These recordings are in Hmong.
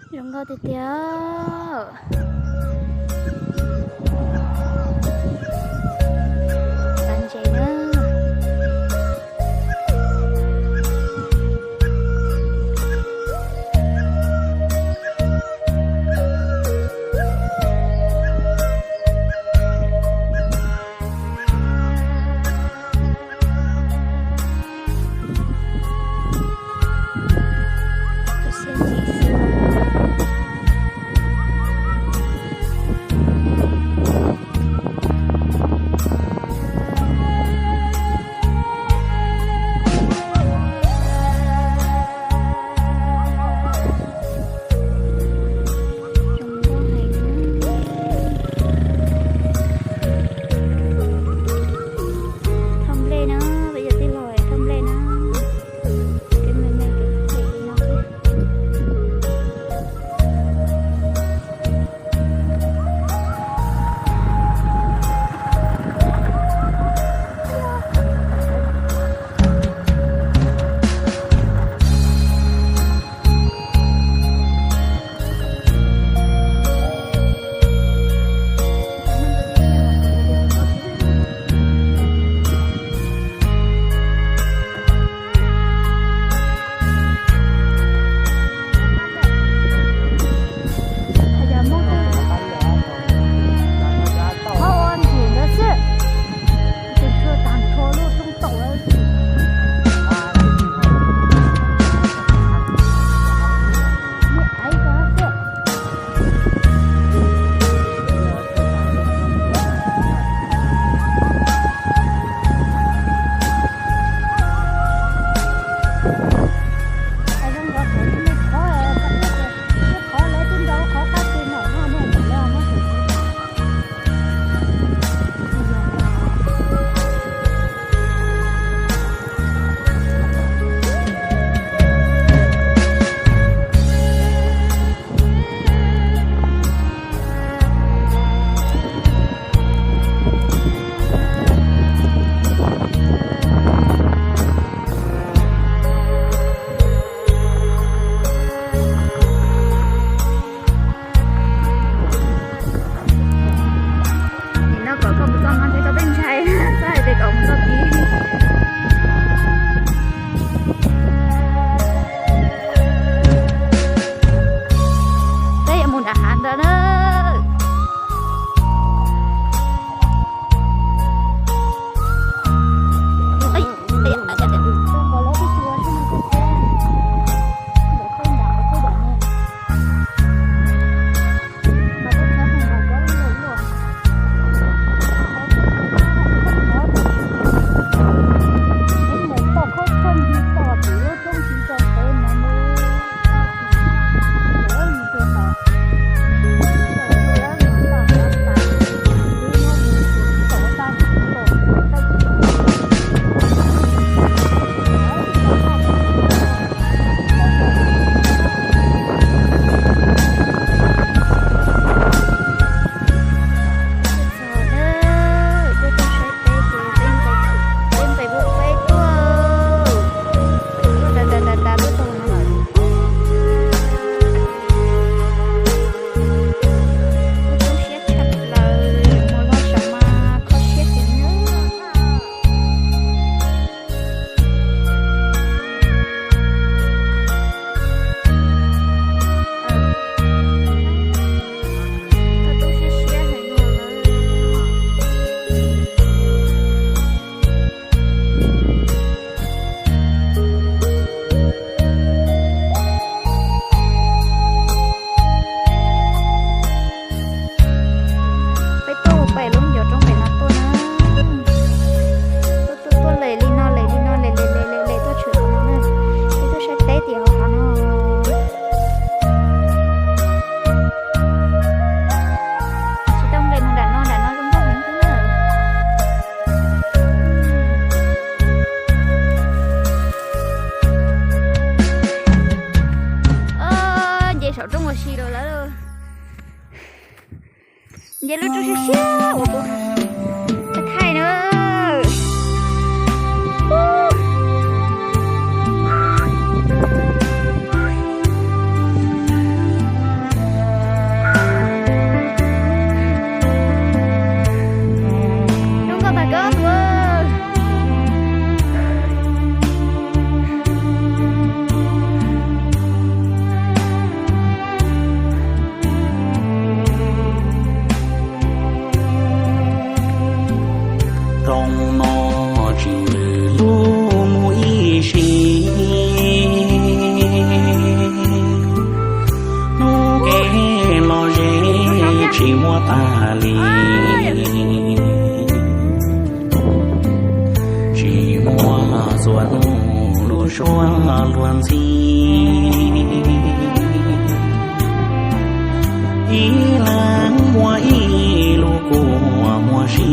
Zoo nkauj tiag tiag. Paj ntses na. Thauj nplej na, peb cov tij laug thauj nplej na. Kev me me kev phem li no xwb. Qhov ua ntsim ntawd xwb, tseem tshuav tag nrho lub rooj tau lawm. Nim no kom koj mus txoj no ntshe koj twb ntshai, txhob hais tias kom mus txoj tid. Peb yuav mus nram hav ntawd na. Peb tuaj pem lub ncov roob pem no tuaj na. Tuaj tuaj tuaj lem li no lem li no lem lem lem lem lem tuaj tshwm qhov no na. Peb tuaj saib teb tim hauv qhov no. Tsis tau nqes mus nram no, nram no zoo nkauj heev xwb na. Nce saum roob ua si rau lawm. Nce lub roob siab siab uas kuv thaij na. li. Tsis muaj txhua hnub lub suab luag ntxhi, ib leeg muaj ib lub kua muag si.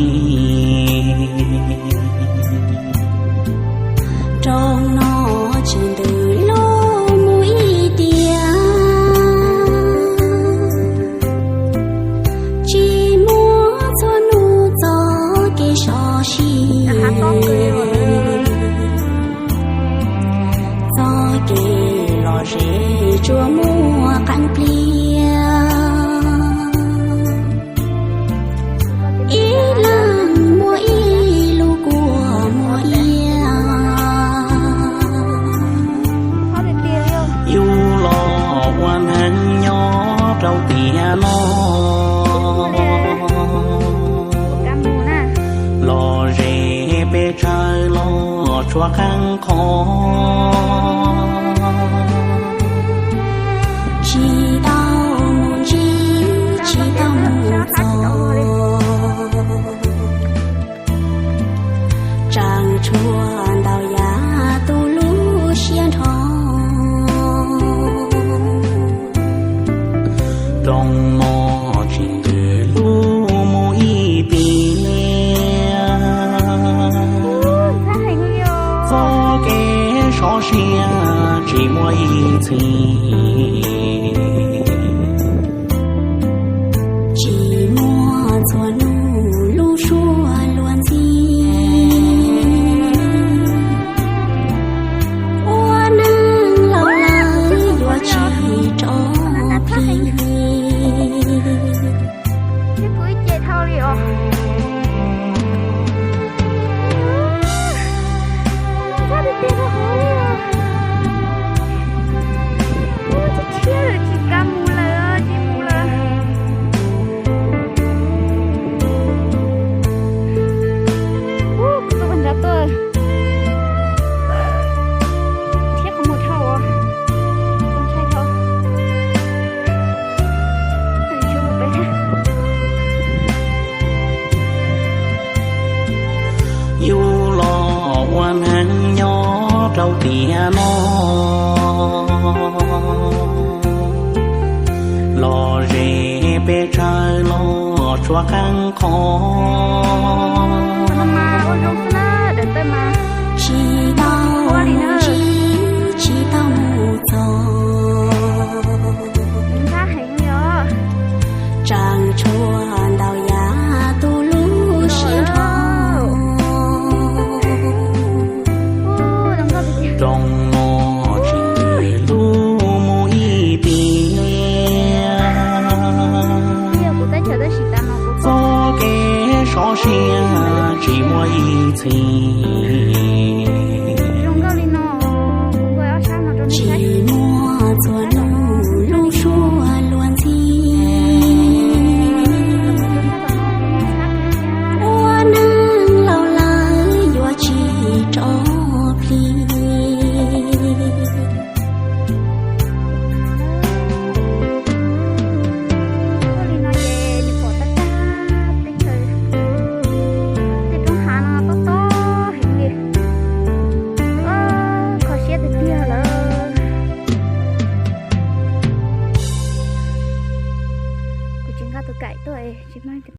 Rau no tsis ntws lub mus ib tiam, tsis muaj txhua hnub txoj kev sov si. Txoj kev lom zem tsuas muaj qee pliag, ib leeg muaj ib lub kua muag iab. Yus los ua neeg nyob rau tiam no, lom zem pes tsawg los tshuav qee qhov. Tsis tau mus ntsib, tsis tau mus txog, tseem tshuav ntau yam tu lub siab nrho. Rooj mov tsis ntws lub mus ib tiam, txoj kev sov siab tsis muaj ib txhis. Tsis muaj txhua hnub lub suab luag ntxhi, ua neeg laus lawm yuav tsis rov plig. Tsis kam mus lawm, tsis mus lawm. Ub, kuv tuaj nrad tuaj thiab qhov muag dhau os. Ntshai dhau. Yus los ua neeg nyob rau tiam no, lom zem pes tsawg los tshuav qee qhov. Tsis tau mus ntsib, tsis tau mus